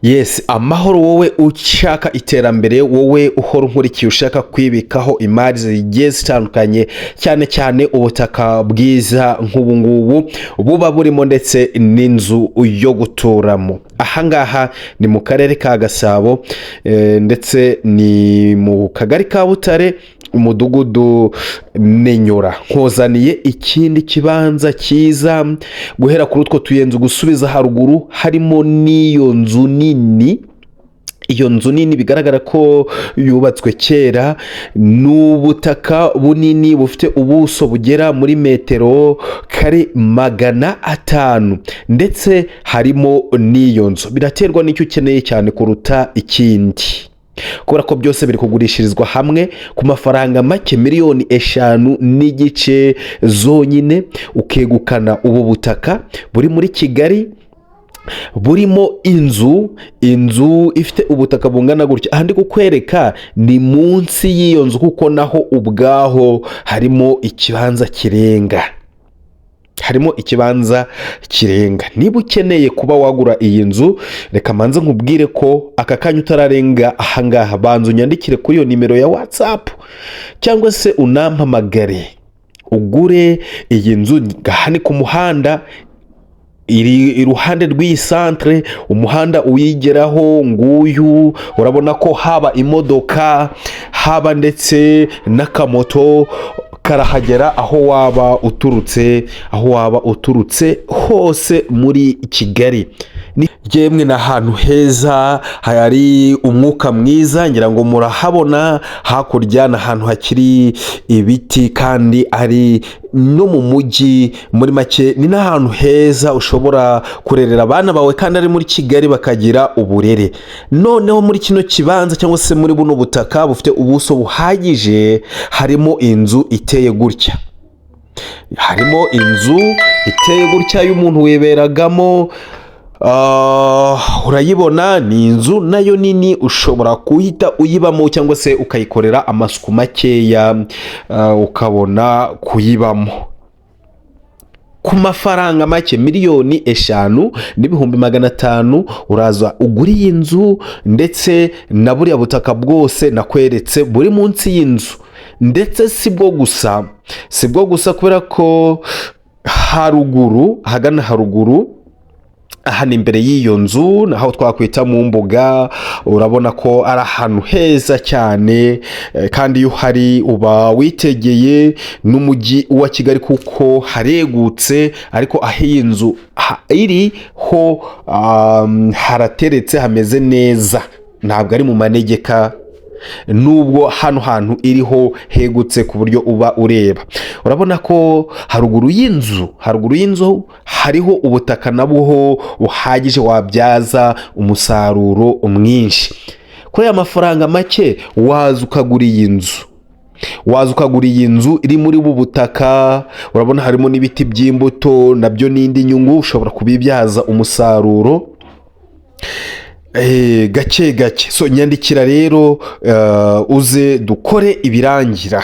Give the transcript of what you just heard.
Yes, amahoro. Wowe ushaka iterambere, wowe uhora unkurikiye, ushaka kwibikaho imari zigiye zitandukanye, cyane cyane ubutaka bwiza nk'ubu ngubu buba burimo ndetse n'inzu yo guturamo. Ahangaha ni mu Karere ka Gasabo, ndetse ni mu Kagari ka Butare, Umudugudu Nenyura. Nkuzaniye ikindi kibanza cyiza guhera kuri utwo tuyenzi gusubiza haruguru, harimo n'iyo nzu nini. Iyo nzu nini bigaragara ko yubatswe kera. Ni ubutaka bunini bufite ubuso bugera muri metero kare 500, ndetse harimo n'iyo nzu. Biraterwa n'icyo ukeneye cyane kuruta ikindi, kubera ko byose biri kugurishirizwa hamwe ku mafaranga make, 5.5 miliyoni zonyine, ukegukana ubu butaka buri muri Kigali burimo inzu, inzu ifite ubutaka bungana gutya. Aha ndi kukwereka ni munsi y'iyo nzu, kuko naho ubwaho harimo ikibanza kirenga, harimo ikibanza kirenga. Niba ukeneye kuba wagura iyi nzu, reka manze nkubwire ko aka kanya utararenga ahangaha, banza unyandikire kuri iyo nimero ya WhatsApp cyangwa se unampamagare ugure iyi nzu. Aha ni ku muhanda, iri iruhande rw'iyi santere. Umuhanda uyigeraho nguyu, urabona ko haba imodoka, haba ndetse n'akamoto karahagera, aho waba uturutse, aho waba uturutse hose muri Kigali. Yemwe, ni ahantu heza hari umwuka mwiza, ngira ngo murahabona. Hakurya ni ahantu hakiri ibiti kandi ari no mu mujyi. Muri make ni n'ahantu heza ushobora kurerera abana bawe kandi ari muri Kigali, bakagira uburere. Noneho muri kino kibanza cyangwa se muri buno butaka bufite ubuso buhagije, harimo inzu iteye gutya, harimo inzu iteye gutya y'umuntu wiberagamo. Urayibona, ni inzu nayo nini, ushobora guhita uyibamo cyangwa se ukayikorera amasuku makeya, ukabona kuyibamo ku mafaranga make, 5.5 miliyoni. Uraza ugura iyi nzu ndetse na buriya butaka bwose nakweretse buri munsi y'inzu. Ndetse si bwo gusa, kubera ko haruguru, ahagana haruguru aha ni imbere y'iyo nzu, naho twakwita mu mbuga. Urabona ko ari ahantu heza cyane, kandi iyo uhari uba witegeye n'umujyi wa Kigali kuko haregutse. Ariko aho iyi nzu iri ho harateretse, hameze neza, ntabwo ari mu manegeka, nubwo hano hantu iriho hegutse ku buryo uba ureba. Urabona ko haruguru y'inzu hariho ubutaka nabwo buhagije wabyaza umusaruro mwinshi. Kuri aya mafaranga make waza ukagura iyi nzu, waza ukagura iyi nzu iri muri ubu butaka. Urabona harimo n'ibiti by'imbuto, nabyo n'indi nyungu, ushobora kubibyaza umusaruro gake gake. So nyandikira rero, uze dukore ibirangira.